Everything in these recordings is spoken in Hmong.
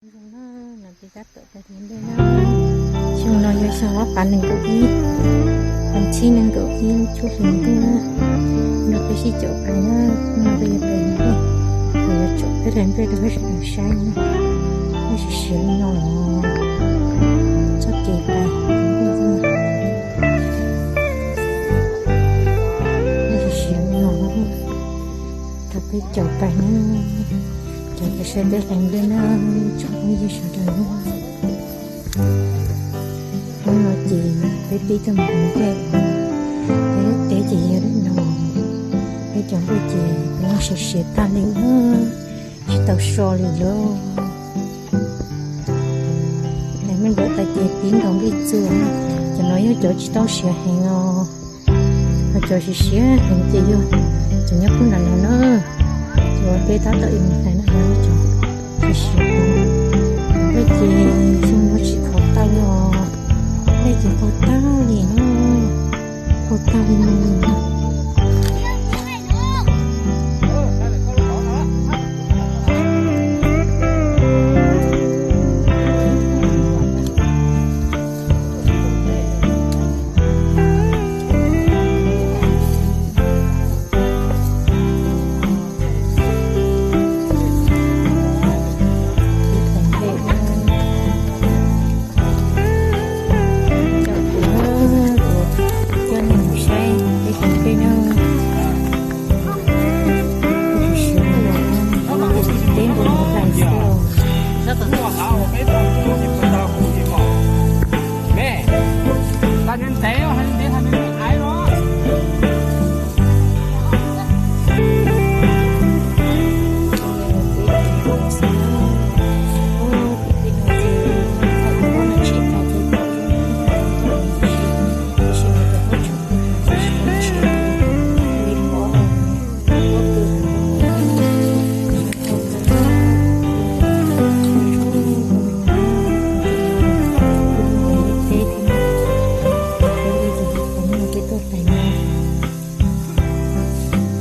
Zoo no, no peb tab tom pais hlais nplej na. Xyoo no yog xyoo ob phav nees nkaum ib, vas thib nees nkaum ib lub cuaj hlis ntuj na. No peb sib caum pais na, no peb yuav pais hlais nplej, kuv yuav tsom peb hlais nplej rau peb sawv daws saib na. Peb siav siav li no los txoj kev pais hlais nplej xwb. Peb siav siav li no, thaum peb caum pais na, caum pais saib peb hlais nplej na, tsoom phooj ywg sawv daws na. Hnub no ces peb pib tuaj mus hlais nplej, peb lub teb ces yog li no, peb cov nplej ces peb siav siav tag li na, tsis tau so li lauj. Hlais nplej npaum tas ces pib ntaus nplej txua, cov no yog cov tsis tau siav heev os, ho cov siav siav heev ces yog cov nyob puag nram no na. Cov peb tab tom mus hlais no yog cov siav siav heev. Nplej ces xyoo no tsis khov tag li os, nplej ces qaug tag li no, qaug tag li no. Coj nej mus saib peb hlais nplej na. Peb mus hlais xwb.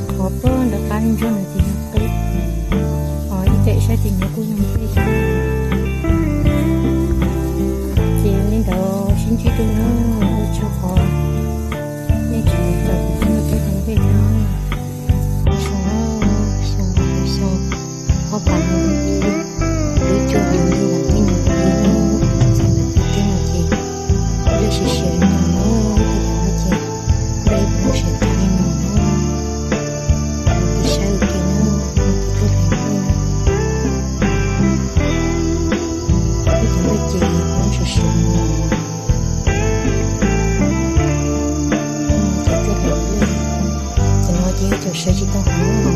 Qhov pab ntawm qab ntsuag ntawd ces yog qeb, ho ib daim sab tim no kuj yog nplej thiab. Ces li ntawd sib ntsib dua na, ua tsaug qhov nej tseem caum kuv tuaj mus peb hlais nplej thiab. Xyoo no, xyoo no, xyoo ob phav nees nkaum ib, lub cuaj hlis ntuj vas thib nees nkaum ib na, txog ntawm thaum twg no ces nplej siav siav li no na, tej zaum no ces nplej kuj siav tag li no na. Mus peb saib ua ke na, mus peb tuaj hlais nplej na. Peb cov nplej ces kuj siav siav li no. Ces tuaj hlais nplej, cov no ces yog cov siav tsis tau hauv,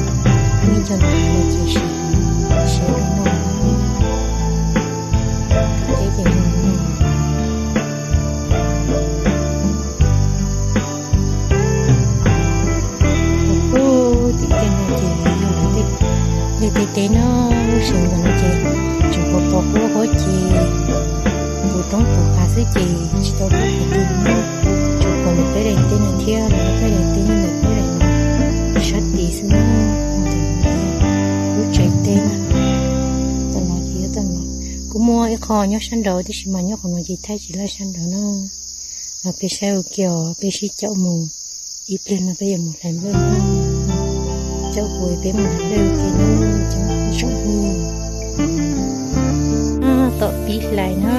nej cov no ces siav, siav li no. Teb ces zoo li no. Ub, tim tej no ces yog lawv tej, tej teb no, lub sij hawm ntawd no ces tseem pos pos huab huab ces puv roob puv hav xwb ces tsis tau pom qhov twg na. Tseem pom ntawm peb daim teb no thiab, lawv peb daim teb ntawm peb daim no sab tid xwb na. Ntawm no lub tsev teb na, tam no ces yog tam no. Kuj muaj ib qho nyob sab nraud tab sis mas nyob qhov no ces thaij tsis laj sab nraud na. Los peb saib ua ke os, peb sib caum mus, ib pliag no peb yuav mus hlais nplej na. Caum kuv peb mus hlais nplej ua ke na, cov tsoom phooj ywg. Tab tom pib hlais na,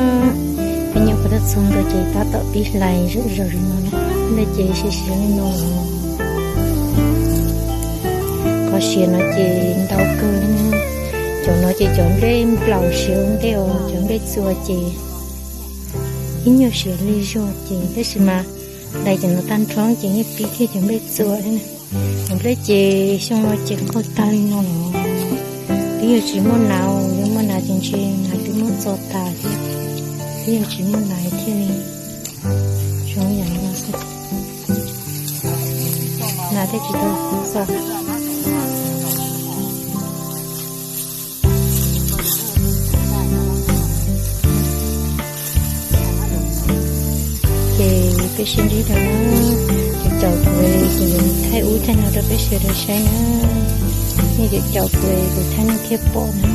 peb nyob qhov twg txog ntua ces tab tom pib hlais zom zaws li no na. Nplej ces siav siav li no los. Qhov siav no ces ntau kawg li na. Cov no ces cov nplej nplaum siav ua ntej os, cov nplej txua ces ib nyuag siav li zog ces tab sis mas hlais cov no tag nrho ces yeej pib kiag cov nplej txua thiab na. Cov nplej ces xyoo no ces qaug tag li no los. Twb yog tsis muaj nas, yog muaj nas ces ntshe nas twb muab txo tas thiab. Twb yog tsis muaj nas thiaj li zoo yam no xwb. Nas thiaj tsis tau txo. Ces peb sib ntsib rau na, ces caum kuv, kuv yuav thaij ub thaij no rau peb sawv daws saib na. Nej caum kuv, kuv thaij nej thiaj pom na.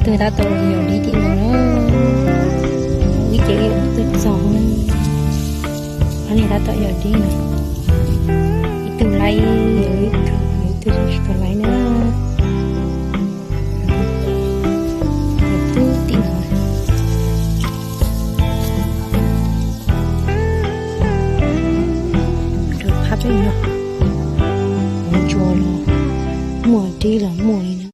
Tus tab tom yog dib tim no na. Ib ce ib tuaj txog na. Qhov niag tab tom yog dib no. Ib tug laib, yog ib tug, yog ib tug tsis tau laib na. Yog tub tim no. Rau phab peb no, ntsuas los muaj, dib los muaj li.